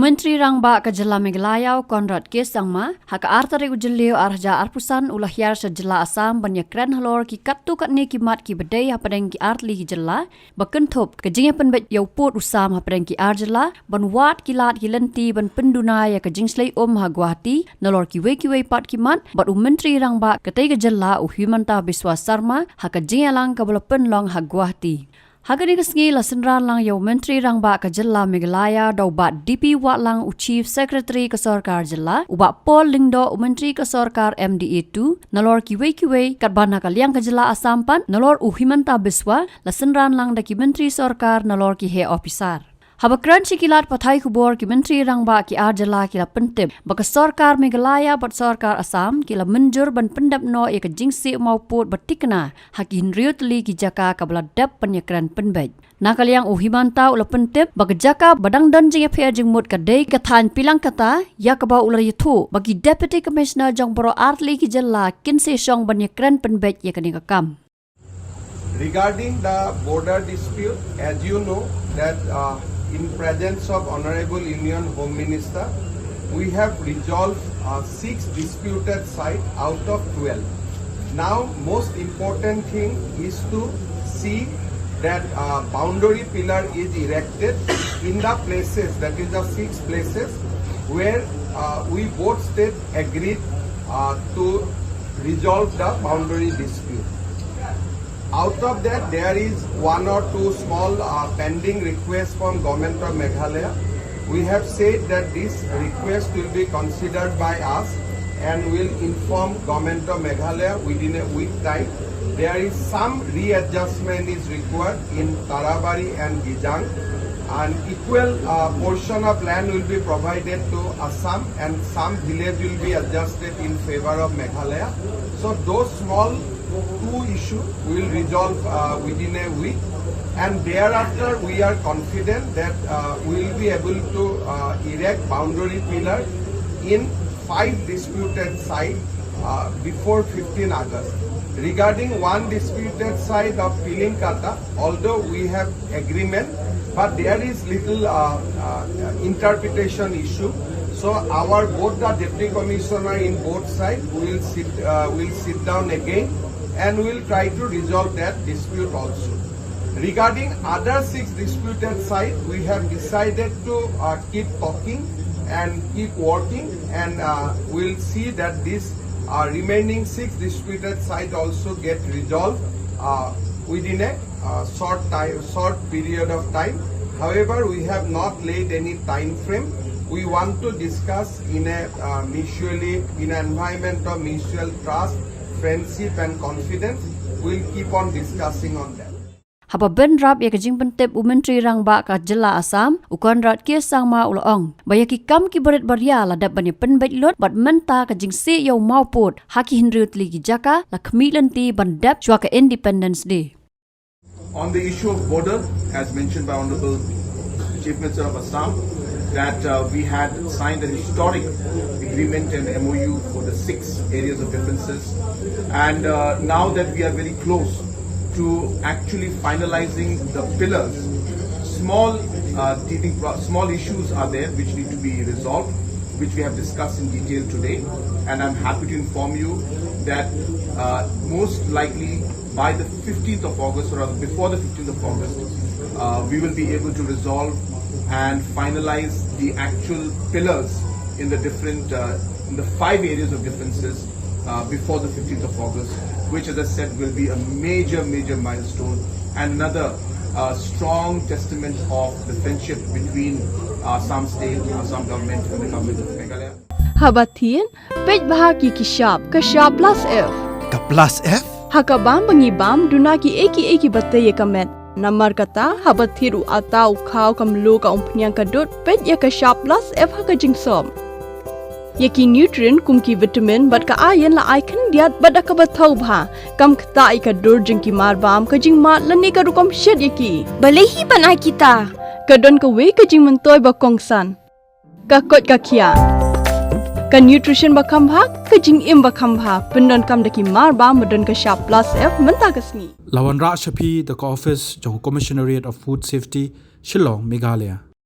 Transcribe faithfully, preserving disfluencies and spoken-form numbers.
Myntri Rangbah ka jylla Meghalaya u Conrad K Sangma, ha ka ar tarik u Jylliew ar hajar arphew san u la hiar sha jylla Assam ban ïakren halor ki katto katne ki mat kiba dei hapdeng ki artylli ki jylla, ba kynthup ka jingïapynbeit ïa u pud u sam hapdeng ki ar jylla, ban wad ki lad ki lynti ban pynduna ïa ka jingshlei um ha Guwahati, nalor kiwei kiwei pat ki mat, bad u Myntri Rangbah katei ka jylla u Himanta Biswa Sarma, ha ka jingïalang kaba la pynlong ha Guwahati. Ha kane ka sngi la synran lang ïa u Myntri Rangbah ka jylla Meghalaya da u Bah D P Wahlang u Chief Secretary ka sorkar jylla, u Bah Paul Lyngdoh u Myntri ka sorkar M D A two, nalor kiwei kiwei, katba na ka liang ka jylla Assam pat, nalor u Himanta Biswa, la synran lang da ki myntri sorkar nalor ki heh ophisar. Haba kren sha ki lad pathai khubor, ki Myntri Rangbah ki ar jylla ki la pyntip ba ka sorkar Meghalaya bad sorkar Assam ki la mynjur ban pyndep noh ïa ka jingsieh maw pud ba thikna ha ki hynriew tylli ki jaka kaba la dep ban ïakren pynbeit. Na ka liang u Himanta u la pyntip ba ka jaka ba dang don jingïapher jingmut ka dei ka thaiñ Pilangkata, ïa kaba u la ïathuh ba ki Deputy Commissioner jong baroh artylli ki jylla kin sa shong ban ïakren pynbeit ïa kane ka kam. Regarding the border dispute, as you know that, uh, in presence of Honorable Union Home Minister, we have resolved, uh, six disputed site out of twelve. Now, most important thing is to see that, uh, boundary pillar is erected in the places, that is the six places where, uh, we both state agreed, uh, to resolve the boundary dispute. Out of that, there is one or two small, uh, pending requests from Government of Meghalaya. We have said that this request will be considered by us and will inform Government of Meghalaya within a week time. There is some readjustment is required in Tarabari and Gijang. An equal, uh, portion of land will be provided to Assam and some village will be adjusted in favor of Meghalaya. So those small two issues will resolve, uh, within a week, and thereafter we are confident that, uh, we will be able to, uh, erect boundary pillar in five disputed site, uh, before fifteen August. Regarding one disputed site of Pilingkata, although we have agreement, but there is little, uh, uh, interpretation issue. So our both the deputy commissioner in both side will sit, uh, will sit down again and will try to resolve that dispute also. Regarding other six disputed site, we have decided to, uh, keep talking and keep working, and, uh, we'll see that this, uh, remaining six disputed site also get resolved, uh, within a, uh, short time, short period of time. However, we have not laid any time frame. We want to discuss in a, uh, mutually, in an environment of mutual trust, friendship and confidence. We'll keep on discussing on that. Haba bynrap ïa ka jingpyntip u Myntri Rangbah ka jylla Assam, u Conrad K Sangma u la ong ba ïa ki kam ki barit baria la dep ban ïa pynbeit lut bad mynta ka jingsieh ïa u mawpud ha ki hynriew tylli ki jaka la khmih lynti ban dep shuwa ka Independence Day. On the issue of border, as mentioned by Honorable Chief Minister of Assam, that, uh, we had signed an historic agreement and M O U for the six areas of differences. And, uh, now that we are very close to actually finalizing the pillars, small, uh, teething pro-, small issues are there which need to be resolved, which we have discussed in detail today. And I'm happy to inform you that, uh, most likely by the fifteenth of August, or rather before the fifteenth of August, uh, we will be able to resolve and finalize the actual pillars in the different, uh, in the five areas of differences, uh, before the fifteenth of August, which, as I said, will be a major, major milestone and another, uh, strong testament of the friendship between, uh, Assam State, Assam government, and the government of Meghalaya. Haba thied, peit bha ki ki shap, ka shap plus F. Ka plus F? Ha ka bam ba ngi bam, duna ki ei ki ei kiba tei ïa ka met. Namar kata, haba thied u atta, u khaw, ka mluh, ka umphniang, ka dud, peit ïa ka shap plus F ha ka jingsop. Ïa ki nutrient kum ki vitamin bad ka iron la ai khyndiat bad da kaba thaw bha. Kam ktah ïa ka dur jong ki marbam, ka jingmad lane ka rukom shet ïa ki. Balei hi ban ai kita? Ka don kawei ka jingmyntoi ba kongsan. Ka koit ka khiah. Ka nutrition ba kham bha, ka jingim ba kham bha. Pyndonkam da ki marbam ba don ka shap plus F mynta ka sngi. La wanrah sha phi da ka office jong u Commissionerate of Food Safety, Shillong, Meghalaya.